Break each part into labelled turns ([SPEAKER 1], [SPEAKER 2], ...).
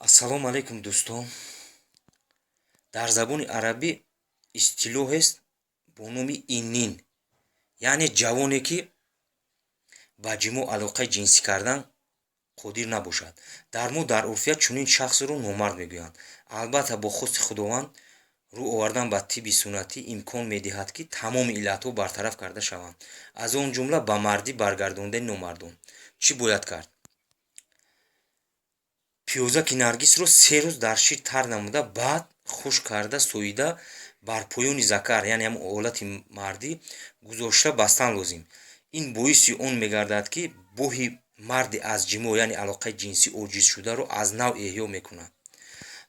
[SPEAKER 1] Ассалому алайкум, дӯстон. Дар забони арабӣ истилоҳест бо номи иннин, яъне ҷавоне, ки ба ҷимоъ, алоқаи ҷинсӣ кардан қодир набошад. Дар мо, дар урфият, чунин шахсро номард мегӯянд. Албатта, бо хости Худованд, рӯ овардан ба тибби суннатӣ имкон медиҳад, ки тамоми иллатҳо бартараф карда шаванд, аз он ҷумла ба мардӣ баргардондани номардон. Чӣ бояд кард? Пиёзаки наргисро 3 рӯз дар шир тар намуда, баъд хушк карда, соида, бар поёни закар, яъне ҳамн ҳолати мардӣ, гузошта бастан лозим. Ин боиси он мегардад, ки боҳи марди аз ҷимоъ, яъне алоқаи ҷинсӣ оҷизшударо аз нав эҳё мекунад.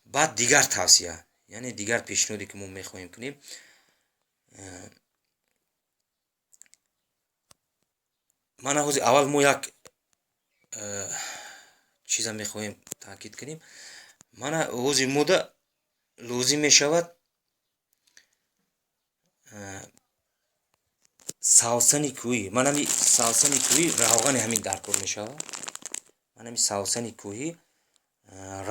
[SPEAKER 1] Баъд дигар тавсия, яъне дигар пешниҳоде, ки мо мехоҳем кунем, мана ҳозир аввал мо як чиза мехоҳем таъкид кунем. Мана ҳозир мода лозим мешавад савсани кӯҳӣ. Манами савсани кӯҳӣ, равғани ҳамин даркор мешавад. Манами савсани кӯҳӣ,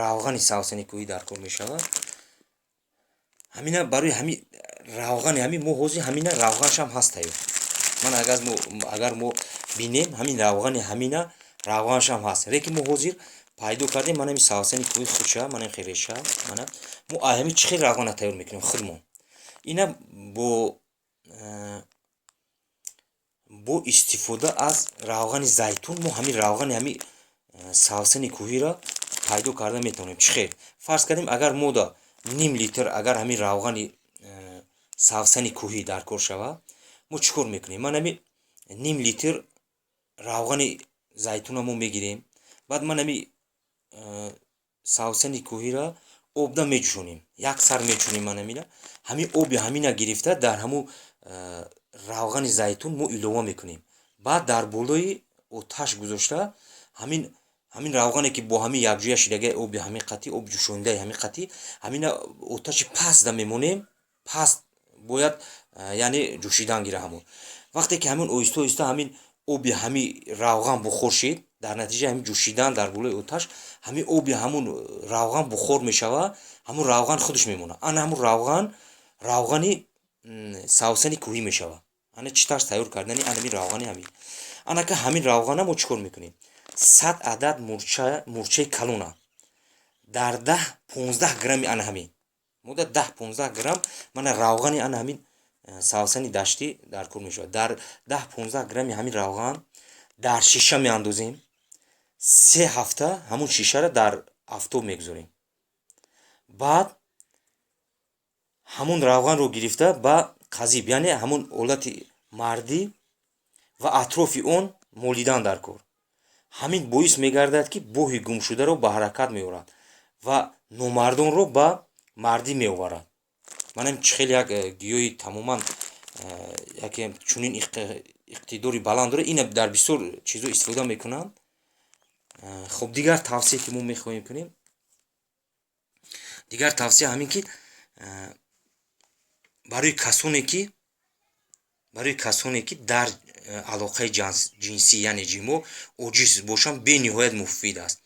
[SPEAKER 1] равғани савсани кӯҳӣ даркор мешавад. Ҳамина барои ҳами равғани ҳамин мо ҳозир ҳамина равғанашам ҳаст тайёр. Ман агар мо бинем, ҳамин равғани ҳамина равғанашам ҳаст, лекин мо ҳозир пайдо кардем. Манами савсани кӯҳи худша, манами хереша. Мана мо ҳамин чӣ хел равғана тайёр мекунем худмон. Ина бо истифода аз равғани зайтун мо ҳамин равғани ҳамин савсани кӯҳиро пайдо карда метавонем. Чӣ хел? Фарз кардем, агар мода ним литр агар ҳамин равғани савсани кӯҳӣ даркор шавад, мо чӣ кор мекунем? Ман ҳами ним литр равғани зайтуна мо мегирем, баъд ман ҳами савсани кӯҳиро обда меҷӯшонем, як сар меҷӯшонем. Ман ҳамина, ҳамин оби ҳамина гирифта, дар ҳамун равғани зайтун мо илова мекунем. Баъд дар болои оташ гузошта, ҳамин равғане, ки бо ҳамин якҷоя шидаги, оби ҳамин қатӣ, об ҷӯшондаи ҳамин қатӣ, ҳамина оташи пастда мемонем. Паст бояд, яъне ҷӯшидан гира. Ҳамон вақте ки ҳамин оҳиста оҳиста ҳамин оби ҳамин равған бухор шид, дар натиҷаи ҳамин ҷӯшидан дар болои оташ ҳамин оби ҳамун равған бухор мешавад, ҳамун равған худаш мемонад. Ана ҳамун равған равғани савсани кӯҳӣ мешавад. Ана чӣ тарз тайёр кардани анами равғани ҳамин. Анака ҳамин равғана мо чӣ кор мекунем? 100 адад мурча, мурчаи калона, дар 10-15 грамми ана ҳамин мода 10-15 грамм мана равғани ана ҳамин савсани даштӣ даркор мешавад. Дар 10-15 грамми ҳамин равған дар шиша меандозем, 3 ҳафта ҳамун шишаро дар афтоб мегузорем. Баъд ҳамун равғанро гирифта, ба қазиб, яъне ҳамун ҳолати мардӣ ва атрофи он молидан даркор. Ҳамин боис мегардад, ки боҳи гумшударо ба ҳаракат меорад ва номардонро ба мардӣ меоварад. Манам чӣ хел як гиёҳи тамоман яке чунин иқтидори баланд дорад. Ина дар бисёр чизо истифода мекунанд. Хуб, дигар тавсия, ки мо мехоҳем кунем, дигар тавсия ҳамин, ки барои касоне ки дар алоқаи ҷинсӣ, яъне ҷимоъ, оҷиз бошанд, бениҳоят муфид аст.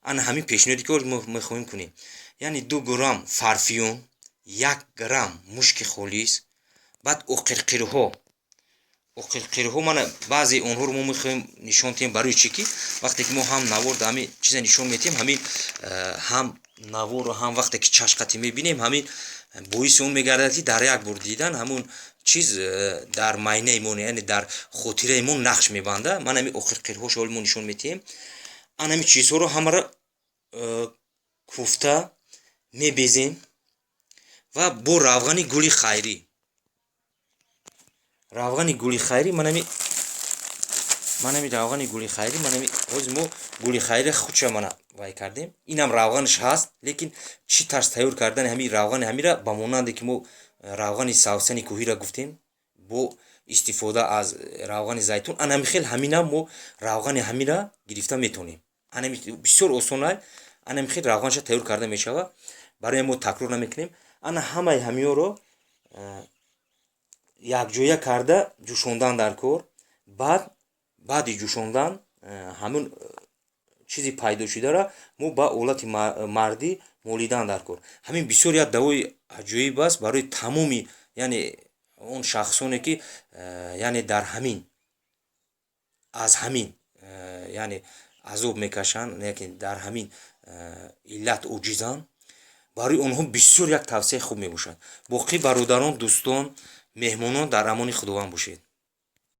[SPEAKER 1] Ана ҳамин пешниҳоде, ки мо мехоҳем кунем, яъне 2 грамм фарфиён, 1 грамм мушки холис, баъд оқирқирҳо. Оқирқирҳо, мана баъзе онҳоро мо мехоҳем нишон диҳем. Барои чӣ ки вақте ки мо ҳам навор ҳамин чиза нишон медиҳем, ҳамин ҳам наворро, ҳам вақте ки чашқатӣ мебинем, ҳамин боиси он мегардад, ки дар як бор дидан ҳамун чиз дар майнаи мо, яъне дар хотираи мо нақш мебандад. Ман ҳамин оқирқирҳошо ҳоли мо нишон медиҳем. Ан ҳамин чизҳоро ҳамаро куфта мебезем ва бо равғани гули хайрӣ, равғани гули хайрӣ, манами равғани гули хайрӣ, манами ҳозир мо гули хайрӣ худша мана вай кардем. Инам равғанаш ҳаст, лекин чӣ тарз тайёр кардани ҳамин равғани ҳамира, ба монанде ки мо равғани савсани кӯҳиро гуфтем бо истифода аз равғани зайтун, анами хел ҳаминам мо равғани ҳамира гирифта метавонем. Анами бисёр осона, анами хел равғанша тайёр карда мешавад. Барои мо такрор намекунем. Ана ҳамаи ҳамиёро Якҷоя карда ҷӯшондан дар кор. Баъд баъди ҷӯшондан ҳамун чизи пайдо шударо мо ба олати мардӣ молидан дар кор. Ҳамин бисёр як давои аҷоиб аст барои тамоми, яъне он шахсоне, ки яъне дар ҳамин аз ҳамин яъне азоб мекашанд, лекин дар ҳамин иллат оҷизанд. Барои онҳо бисёр як тавсияи хуб мебошад. Боқӣ, бародарон, дӯстон, меҳмонон, дар амони Худованд бошед.